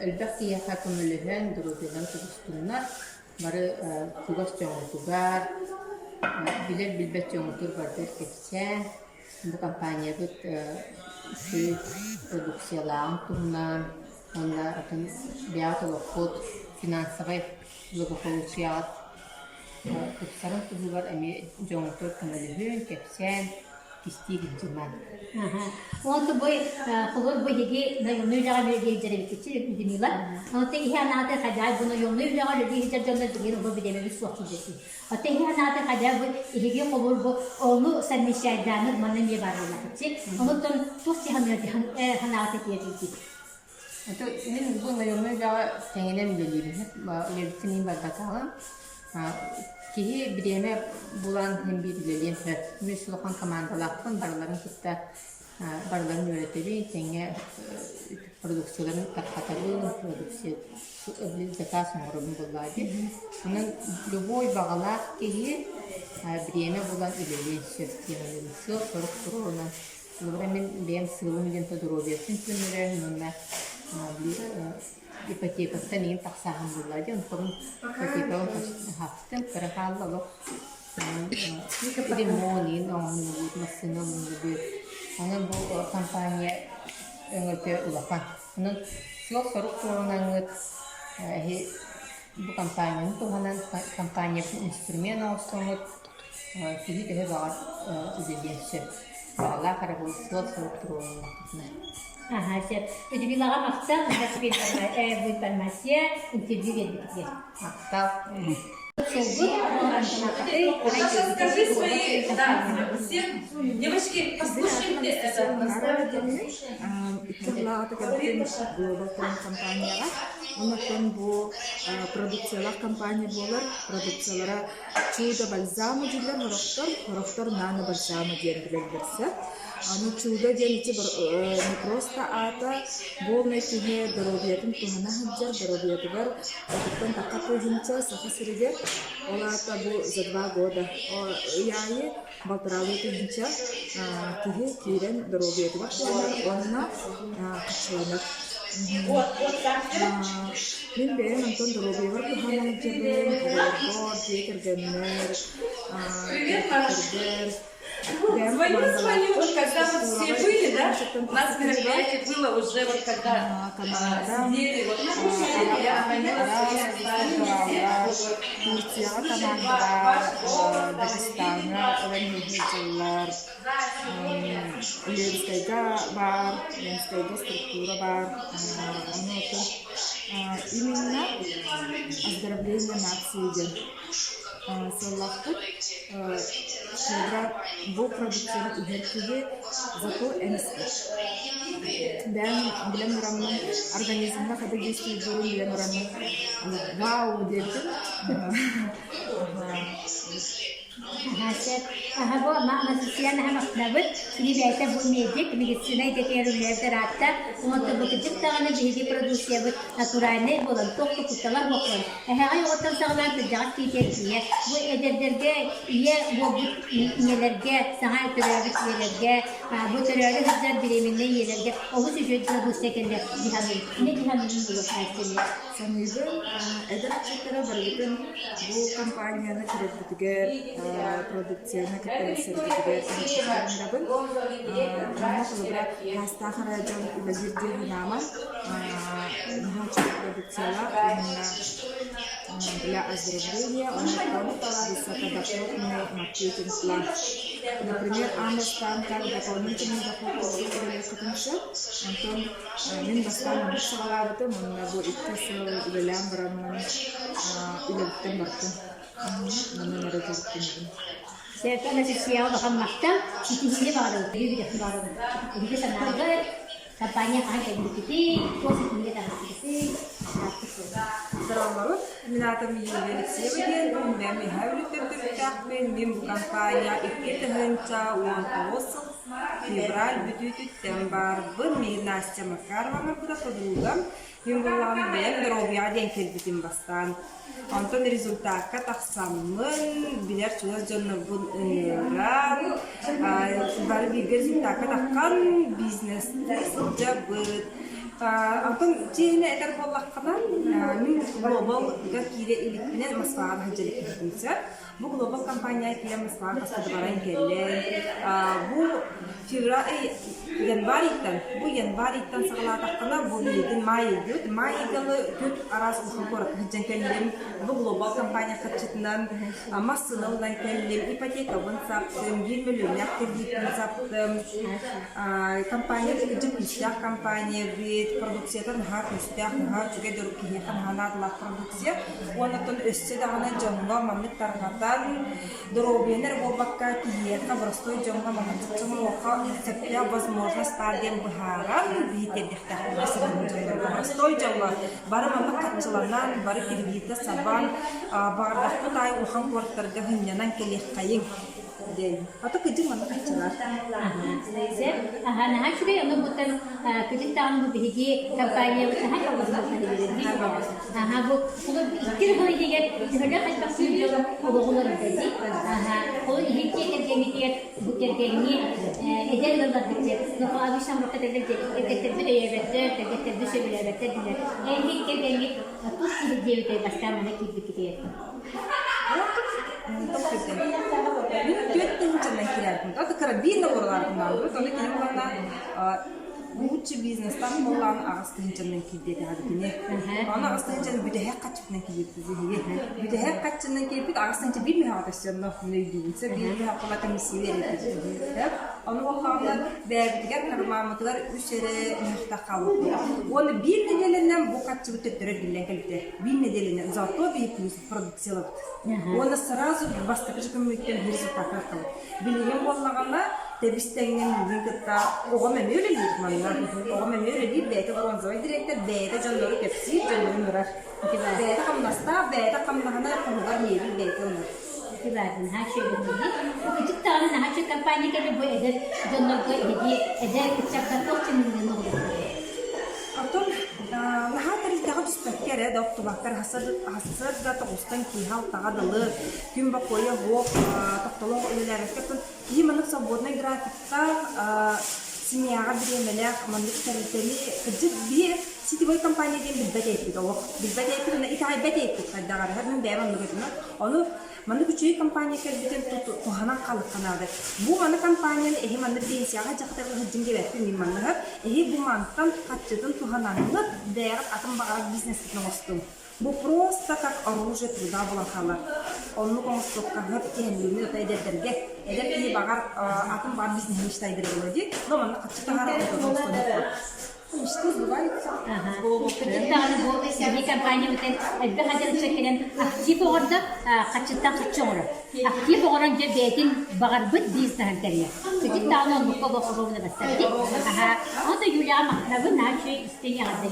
элбэх киһиэхэ көмөлөһөн, доруобуйаларын тутустуннар. Бары чугас дьоҥҥутугар, билэр-билбэт дьоҥҥутугар барытыгар кэпсээн, бу компаниябыт үчүгэй продукциялааҕын туһунан уонна атын бэйэҕит олоххут финансовай благополучиеҕыт тупсарын туһугар эмиэ дьоҥҥутугар көмөлөһүн, кэпсээн, кистии сылдьымаҥ. Онто бу холур бу иһиги наемный үлэҕэ үлэлиир эбиккитчи Людмила. Онто иһи анааты хадьаай бу наемный үлэҕэ үлэлии сылдьар дьоннор билигин оҕо бириэмэбит суох сылдьар. Оттон иһи анааты хадьаай бу иһиги холур бу ону совмещайдааныр манна эмиэ баар буоллахытчи. Онуттан туох санааҕыт этиэтийдик? Это мин бу наемный үлэҕэ тэҥинэн үлэлиибин. Үлэбиттэн иһин барбатаҕым. Киһи бириэмэ булан син биир үлэлиэн сөп. Мин улахан командалаахпын, барыларын кытта барыларын үөрэтэбин, тэҥҥэ продукцияларын тарҕатабын, продукция заказ оҥоробун буоллаҕа дии. Онон любой баҕалаах киһи бириэмэ булан үлэлиэн сөп диэн сыал-сорук туруорунан Холобура, мин бэйэм сыалым диэн доруобуйатын көннөрөөһүн уонна ипотекаттан иһин тахсааһын буолла дии. Онтон ипотекабын хаптым, кыра хаалла олох ремонт иһин оҥоһуллубут, массыына ылынныбыт. Онон бу компания өҥөтө улахан. Онон сыал-сорук турунаҥҥыт эһи бу компанияны туһанан компаниябытын инструмент оҥостоҥҥут Киһи төһө баҕар үлэлиэн сөп. Баҕалаах эрэ буол сыал-сорук туруоруннахпытына. Аха, сөп. Людмилаҕа махтал, информация, интервью биэрбитигэр. Махтал. Саша, скажи свои, да, всем, девочки, послушайте это. Икки сыллааҕыта кэлбитим Global Trend компанияҕа. Онон бу продукциялаах компания буолар. Продукциялара Чудо бальзамы дииллэр сорохтор, сорохтор нано бальзамы диэн билэллэр сөп. Аны чудо диэн ити не просто аата буолнай киһи доруобуйатын туһана сылдьар, доруобуйатыгар отуттан тахха тыһыынча Саха сиригэр, ол аата бу за два года ый аайы балтараалыы тыһыынча киһи киирэн доруобуйатыгар туһанар уонна харчыланар. Мин бэйэм онтон доруобуйабар туһана сылдьабын, оҕолорбор, дьиэ кэргэммэр, төрөппүттэрбэр, Звоню, звоню, вот когда вот все были, да, у нас мероприятие было уже вот когда сидели вот на кухне, я звонила своим Турцияҕа командаҕа Дагестаҥҥа ылан сылдьаллар. Ленскэйгэ баар, Ленскэйгэ структура баар. Ону оттон именно оздоровление нации диэн сыаллаахпыт. Щедро бу продукцияны иһэр киһи зато эмискэ. Бэйэм билэн бараммын, организмҥа хайдах действуйдуурун билэн бараммын, вау диэбитим. Сөп. Аха бу Анастасия Нахамахнабыт, кини бэйэтэ бу медик, медицина идэтигэр үлэлээбит ыраатта. Онтон бу кырдьык даҕаны биһиги продукциябыт натуральнай буолан, туох да куттала суох буолан, эһэҕэй оҕоттон саҕалаан кырдьаҕас киһитигэр тиийэ, бу эдэрдэргэ ийэ буолбут ийэлэргэ, саҥа төрөөбүт ийэлэргэ, бу төрөөрү сылдьар беременнай ийэлэргэ олус үчүгэй продукция кэллэ дии саныыбын. Инньэ дии саныыбын буолуо Айсен. Саныыбын, эдэр ыччаттара барыгытын бу компанияны көрөрбүтүгэр, продукцияны кытта билсэрбитигэр ыҥырабын. Манна холобура таастаах эрэ дьон үлэлиир дии санааман, наһаа үчүгэй продукциялаах уонна для оздоровления онтон высокодоходный маркетинг-план. Например, аан бастаан как дополнительный доход үлэлиэххитин сөп. Онтон Мин бастаан оннук саҕалаабытым уонна бу икки сыл үлэлээн бараммын үлэбиттэн бардым. Манан эрэ дьарыктанабын. Сэргэ Анастасияҕа улахан махтал, ситиһиини баҕарабыт, үөрүү баҕарабыт. Эһиги санааҕыт, компания хаһан кэлбиккитий, туох ситиһиигэ таҕыстыгытый? Здороваларыт, мин аатым Юлия Алексеева диэн, бэйэм Михаил Үлүттэн төрүттээхпин, мин бу компания 2019 сыл Февраль бүтүүтүттэн баарбын, миигин Настя Макарова оҥорбута подругам. Мин буоллаҕына бэйэм доруобуйаҕа диэн кэлбитим бастаан. Онтон результакка тахсаммын, билэр чугас дьоннорбун ыҥыран, бары бииргэ результакка таххан бизнестыы сылдьабыт. Онтон чиэһинэ этэр буоллаххына, мин глобалга киирэ иликпинэ Москваҕа сылдьа иликпин сөп. Бу глобал компания киирэн Москваҕа хаста да баран кэллим. Бу февраль, январь ыйтан, бу январь ыйтан саҕалаатаххына, бу билигин май ыйбыт. Май ыйгалы төрт араас улахан куоракка сылдьан кэллим. Бу глобал компания харчытынан массыына ылан кэллим, ипотекабын саптым, биир мөлүйүөннээх кредитпин саптым. Компания кырдьык күүстээх компания эбит, продукцията наһаа күүстээх, наһаа үчүгэй киһиэхэ наһаа наадалаах продукция. Уонна өссө даҕаны дьоҥҥо маннык тарҕатан, доруобуйаны эрэ буолбакка, киһиэхэ, боростуой дьоҥҥо маннык чоччоҥуохха сөптөөх возможность баар диэн быһааран, биһи тиэрдиэхтээхпит дьоннорго боростуой дьоҥҥо бары маннык хаччыланан, бары кредитэ сабан, баҕардахпыт аайы улахан куораттарга сынньанан кэлиэххэйиҥ диэн. Ата кыдьык маннык хаччылар. Сөп. Аха, наһаа үчүгэй. Онон буттан кыдьык даҕаны бу биһиги компаниябыт наһаа дьоллоох Аха, бу икки сыл иһигэр төһөлөөх элбэх сүүрдүө олоҕулар үлэлии. Аха, ол иһин дьиэ кэргэҥҥитигэр бу кэргэҥҥи эдэр ыалларбыт дьэ, обычно этэллэр дьэ, кэргэттэрбит өйөөбөттөр, кэргэттэрбит сөбүлээбэттэр дииллэр. Эһиги кэргэҥҥит тус киһи диэбитэ бастаан манна киирбиккитигэр. Мин түөрт тыһыынчанан киирээбитим. Это карабин олоролаабытым. Ону кини буланна Лучше бизнестан буоллаҕын аҕыс тыһыынчанан киирдиэ этэ Аны аҕыс тыһыынчаны бүтэһик хаччытынан киирбит биһиги. Бүтэһик хаччынан киирбит аҕыс тыһыынча биир мөһөҕө көстөн мин өйдүүбүн. Сөп биир мөһөҕө буола комиссия биэрбит. Ону буоллаҕына бэйэбитигэр кармаммытыгар үс эрэ мөһөхтөх хаалбыппыт. Уонна биир нэдиэлэнэн бу хаччыбыт төттөрү эргиллэн кэлбитэ. Биир нэдиэлэнэн зато биһи плюс продукциялабыт. Уонна сразу бастакы көмүттэн результаты ылабыт. Билигин буоллаҕына тэбис-тэҥҥэ миигин кытта оҕом эмиэ үлэлиир манна. Оҕом эмиэ үлэлиир, бэйэтэ бронзовай директор, бэйэтэ дьоннору кэпсиир, дьоннору ыҥырар. Бэйэтэ хамнастаах, бэйэтэ хамнаһына хоһугар миэбил бэйэтэ ылынар. Ити баарын наһаа үчүгэй дии. Бу кычык даҕаны наһаа үчүгэй компания кэлэ бу эдэр дьоннорго эһиги эдэр ыччакка туох чымыыны оҥордулар? Оттон наһаа тэрилтэҕэ түспэккэ эрэ да охтубакка сарсыарда тоҕустан киэһэ алтаҕа дылы күн бокуойа суох тохтолоох үлэлээбэккэ оттон киһи маннык свободнай графиктаах семьяҕа бириэмэлээх маннык тэрилтэни кырдьык биир сетевой компания диэн билбэт эппит олох билбэт эппит уонна итэҕэйбэт эппит хайдах эрэ мин бэйэм оннук этим ону маннык үчүгэй компания кэлбитин туһанан халыкка наада бу маны компанияны эһи маннык пенсияҕа дьахтар сылдьын диэбэппин мин манныгар эһи бу мантан харчытын туһанаҥҥыт бэйэҕит атын баҕарар бизнескитин оҥостуҥ Бу просто как оружие труда буолан хаалар. Оннук оҥостуохха сөп киһинниини ото эдэрдэргэ. Эдэр киһи баҕар атын баҕар бизнеһи мечтайдыр буолуо дии. Но манна хаччы таһаарар оҥостон Мечты сбываются. Кырдьык даҕаны бу биһиги компаниябытын элбэх эдэр ыччат кэлэн актив оҥордо, хаччыттан хаччы оҥорор. Актив оҥорон дьэ бэйэтин баҕарбыт бизнеһын тэрийэр. Кырдьык даҕаны оннукка олох оруобуна бастар дии. Аха. Онто Юляҕа махтанабын, наһаа үчүгэй истиҥ эҕэрдэ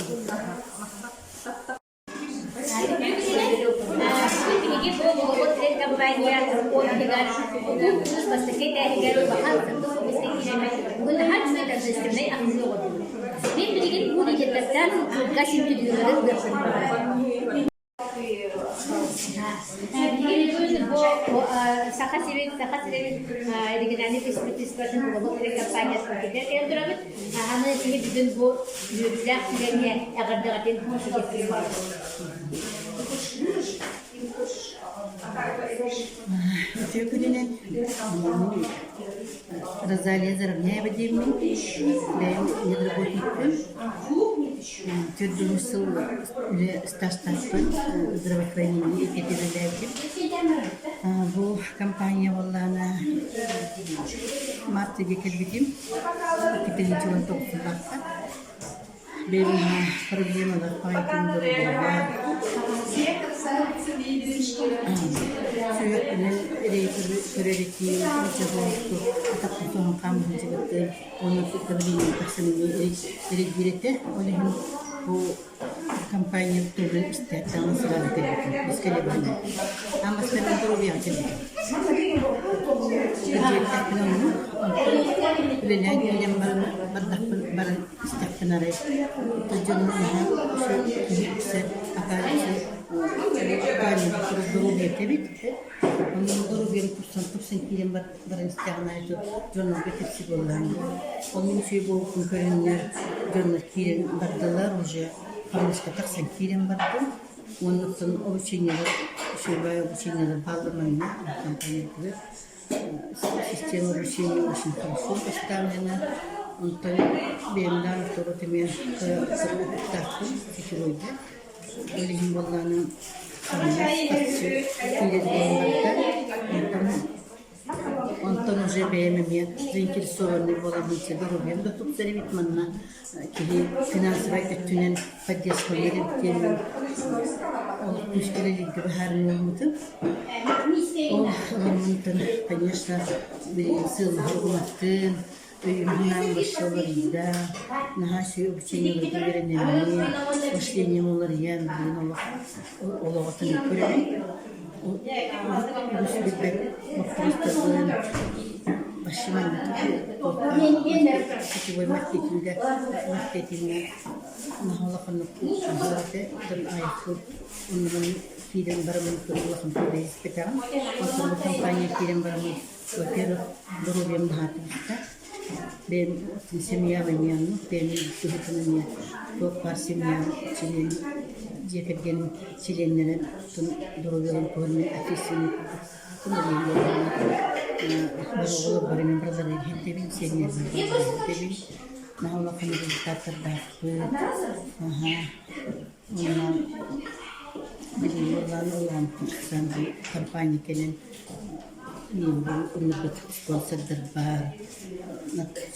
Биһиги бу Голубой компания офиһыгар улуу кыыс бастакы этээһигэр улахан сырдык офиска киирэммит бүгүн наһаа үчүгэй торжественнай аһыллыы оҥордубут. Мин билигин бу лидердэртэн кылгас интервьюлары ылыахпын баҕарабын. Биһиги бүгүн бу Саха сирин Саха сирин региональнай правительствотын Голубой компаниятын кэлэн турабыт. Аны киһи бүгүн бу үөрүүлээх түгэҥҥэ эҕэрдэҕитин Үтүө күнүнэн Розалия Заровняева диэммин, бэйэм медработникпын. Төрдүс сыл үлэ стажтаахпын, здравоохранение эйгэтигэр үлэлээбитим. Бу компания буоллаҕына март ыйга кэлбитим. Иккитинчи тоҕусуллахха бэйэм проблемалар баайдым доруобуйалаах сүһүөхпүнэн эрэйи көрөр этим атахпын соһон хаамыһын сыбыттым уонна давлением тахсан эрэйдиир этэ ол иһин бу Компания туһунан истээт даҕаны сразу кэлбитим, бискэлэбинэн. Аан бастаан доруобуйаҕа кэлбитим. Кырдьыктаахпын оннук, онтон үлэлээн киирэн баран бардахпын баран истэхпин арай дьонум наһаа киһи үксэ акаарыччы доруобуйата эбит. Онон доруобуйам тупсан тупсан киирэн баран истэҕин аайы дьоннорго кэпсии буоллаҕым. Оннук үчүгэй буолбуппун көрөннөр дьоннор киирэн бардылар уже хамнаска тахсан киирэн бардым. Уонна обучениелар үчүгэй обучениелар бааллар манна компаниятыгар. Система обучения очень хорошо поставлена. Онтон бэйэмнээх автобут эмиэ кыра сетевойда. Ол иһин буоллаҕына хамнас харчы киирэр буолан барда. Онтон Онтон уже бэйэм эмиэ заинтересованный буоламмын доруобуйам да тупсар эбит манна киһи финансовай өттүнэн поддержкалыыр эбит диэммин олох күүскэ үлэлииргэ быһаарыныаммытым. Ол ылыммытын, конечно, билигин сыаллаһа угуматтыын, Өйүм-санаам босхо уларыйда, наһаа үчүгэй обучениеларга үөрэнэммин, мышлением уларыйан, билигин олох олоҕу көрөбүн. Үгүс билбэт боппуруостарбын вообще маннык сетевой маркетингэ маркетиҥҥэ наһаа улаханнык этэ, оттон айфуд оннунан киирэн бараммын улахан испэтэҕим. Онтон бу компания киирэн бараммын Во-первых, доруобуйам наһаа түстэ. Бэйэм семьям эмиэ оннук, бэйэм быһыытынан эмиэ туох баар семьям чилиэн дьиэ кэргэним чилиэннэрэ доруобуйаларын туһунан ответственный курдук бары оҕолор бары мин барыларын иһиттэбин, сиэннэрбин иһиттэбин. Наһаа улахан результаттардаахпыт. Аһа. Уонна билигин уоллаан улахан компания кэлэн ыҥырбыт спонсордарбар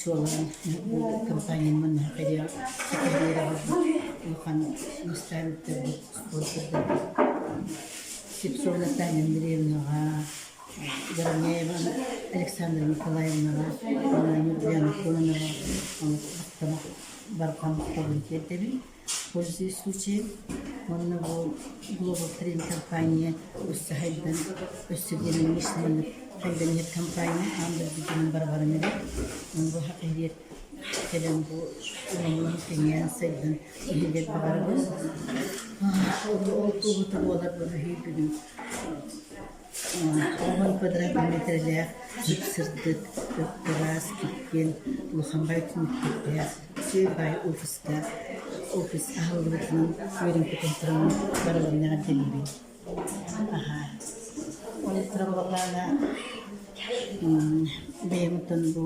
чуолаан компанияны манна улахан наставниктарбыт спонсордарбыт Слепцова Наталья Андреевнаҕа, Заровняева Александра Николаевнаҕа, Ньургуяна Кононоваҕа барҕа махталбын тиэрдэбин. Пользуясь случаем. Уонна бу Global Trend компания өссө хайдан, өссө диэн миссияны хайдан иһэр компания аан дойду дьонун барабарын эрэр. Бу хакыйдиэр кэлэн бу улам-улам кэҥээн сайдан иһигэр баҕарабын. Ол туоһута буолар бу бүгүн Уон квадратный метрэлээх сып-сырдык, ып-ыраас, киппиэн, улахан баай түннүктэрдээх, үчүгэй баай офиска офис аһыллыбытынан үөрэн-көтөн тураммын барыларын эҕэрдэлиибин. Аһаа. Ол туран буоллаҕына бэйэм оттон бу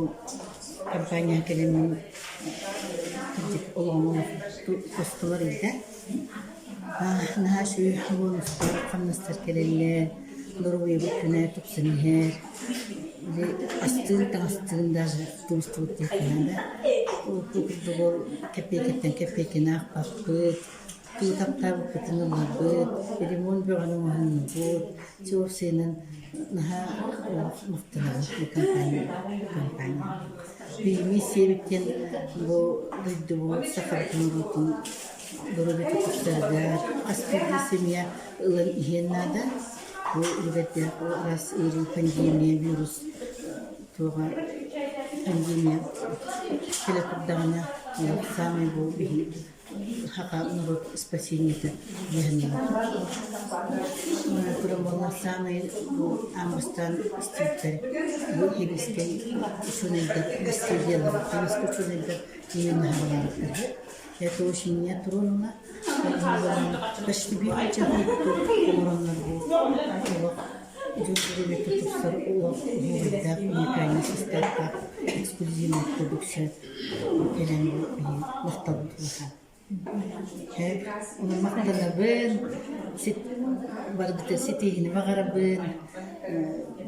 компанияҕа кэлэммин кырдьык олоҕум олох тостулар ыйда. Наһаа үчүгэй бонустар, хамнастар кэлэллэр, доруобуйабыт күнэ тупсан иһэр, били астыын-таҥастыын даже тубустубут диэххэ наада. Урукку курдук ол кэппиэйкэттэн кэппиэйкэни аахпаппыт, тугу таптаабыппытын ылларбыт, ремонт бөҕөнү оҥоһуннубут, чуопсайынан наһаа олох махтанабын бу компания компания. Билиҥҥи сиэбит диэн бу дойдубут сахабытын норуотун Доруобуйата тупсарыгар хас биирдии семья ылан иһиэн наада. Бу үлүгэрдээх араас ыарыы, пандемия, вирус туоҕа пандемия кэлэ турдаҕына олох саамай бу биһи хаха норуот спасениета диэһэннэр. Туран буолла саамай бу аан бастаан истибиттэр бу химическэй учуонайдар истиилиялар химическэй учуонайдар именно хаалаабыттар. Это очень меня тронуло. Почти биир чаһы оҥороннор бу олох дьон доруобуйата тупсар олох уһуурдаах уникальный составтаах эксклюзивный продукция кэлэн бу биһи махталбыт улахан. Ону махтанабын, барбыта ситиһини баҕарабын,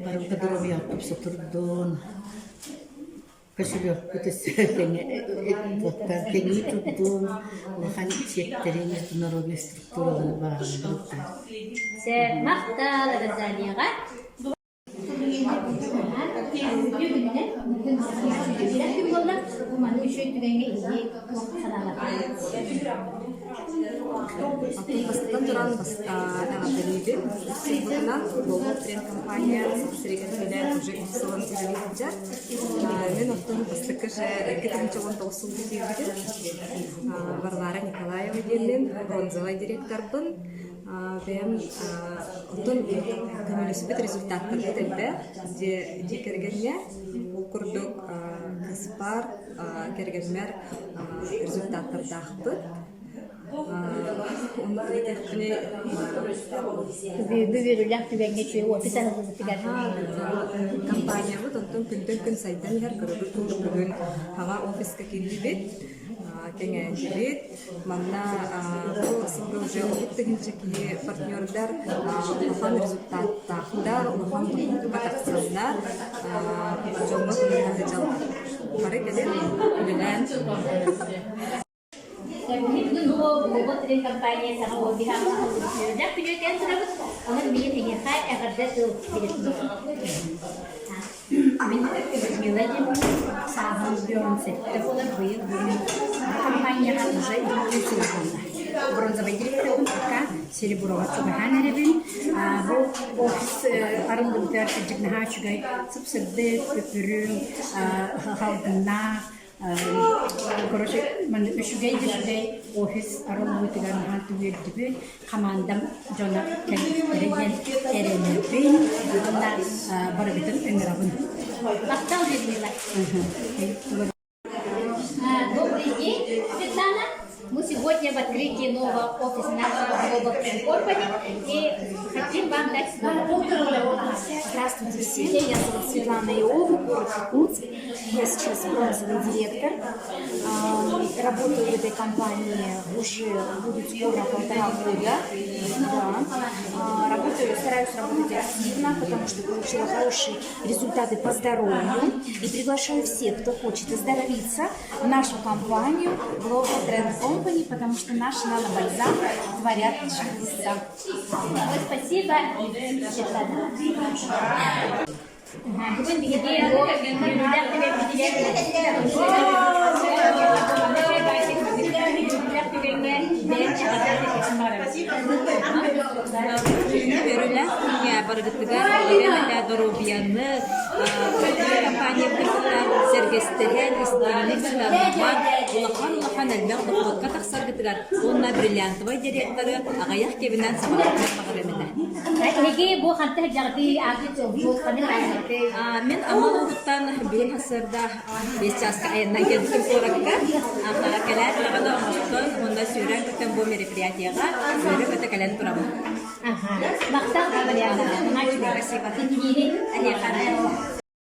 барыбыта доруобуйаҕа тупса турдун. Көсүлүөкпүт өссө кэҥии турдун, улахан чиэктэри международный структуралары баҕарабын. Махтал Розалияҕа. Маны үчүгэй түгэҥҥэ иһии туох санаалаахтар? Бастатан туран эҕэрдэлиибин. Сылбытынан Global Trend компания Саха сиригэр кэлэн уже үс сылын үлэлии сылдьар. Мин оттон бастакы же 2019 сылга киирбитим. Варвара Николаева диэммин, бронзовай директорбын. Бэйэм оттон көмөлөспүт результаттарбыт элбэх дьиэ кэргэҥҥэ. Ол курдук кыыспар, кэргэммэр результаттардаахпыт. Онно эттэхпинэ Бүгүҥҥү үөрүүлээх түгэҥҥэ үчүгэй офис аһыллыбытыгар компаниябыт онтон күнтэн күн сайдан иһэр көрөбүт курдук бүгүн хаҥа офиска киирдибит кэҥээтибит манна бу сылга уже 30 тыһыынча киһи партнердар улахан результаттаахтар улахан дохуокка тахсаннар дьоҥҥо көмөлөһө сылдьаллар бары кэлин үлэлээн Бүгүн бу Глобал Трен компания саҥа офиһа аһыллыбыт күнүөтэн турабыт. Онон билигин эһиэхэ эҕэрдэ тыл биэрэбин. Мин Людмила диэн сааһым 17 буолар быйыл бүгүн компанияҕа уже икки сыл буолла. Бронзовай директорбын пока Сереброва чугаһаан эрэбин. Бу офис арыллыбытыгар кырдьык наһаа үчүгэй сып-сырдык, үп-үрүҥ, салгыннаах, Короче, манна үчүгэй да үчүгэй офис арыллыбытыгар наһаа үөрдүбүт. Хамаандам дьоно кэлбиттэрэ диэн эрэнэбин уонна барыбытын ыҥырабын. Махтал, Людмила. Добрый день, Светлана. Мы сегодня в открытии нового офиса нашего Global Trend Company и хотим вам дать слово. Здравствуйте все, меня зовут Светлана Иова, город Якутск. Я сейчас бронзовый директор. Работаю в этой компании уже будет скоро полтора года. Да. Работаю, стараюсь работать активно, потому что получила хорошие результаты по здоровью. И приглашаю всех, кто хочет оздоровиться, в нашу компанию Global Trend Company, потому что наши нанобальзамы творят чудеса. Вот спасибо, Светлана. Бүгүн биһиги бу үөрүүлээх түгэммитигэр үөрүүлээх түгэҥҥэ бэйэм эҕэрдэ. Үөрүүлээх күҥҥэ барыгытыгар бэйэм доруобуйаны компаниябытын кытта сэргэстэһэн, истиҥник сыһыаннаһан, улахан-улахан элбэх дохуотка тахсаргытыгар уонна бриллиантовай директоры аҕыйах кэминэн саҕалыахха баҕарыам этэ. Эһиги бу хантан сылдьаҕытый, аатыт суолгут, ханнык айаннаҕытый? Мин Амма улууһуттан бүгүн сарсыарда 5 чааска айаннаан кэлбитим куоракка. Кэлээт даҕаны оҥостон уонна сүүрэн-көтөн бу мероприятиеҕа үөрэ-көтө кэлэн турабын. Аха. Махтал, Валерьяна. Спасибо. Ситиһиини. Эһиэхэ.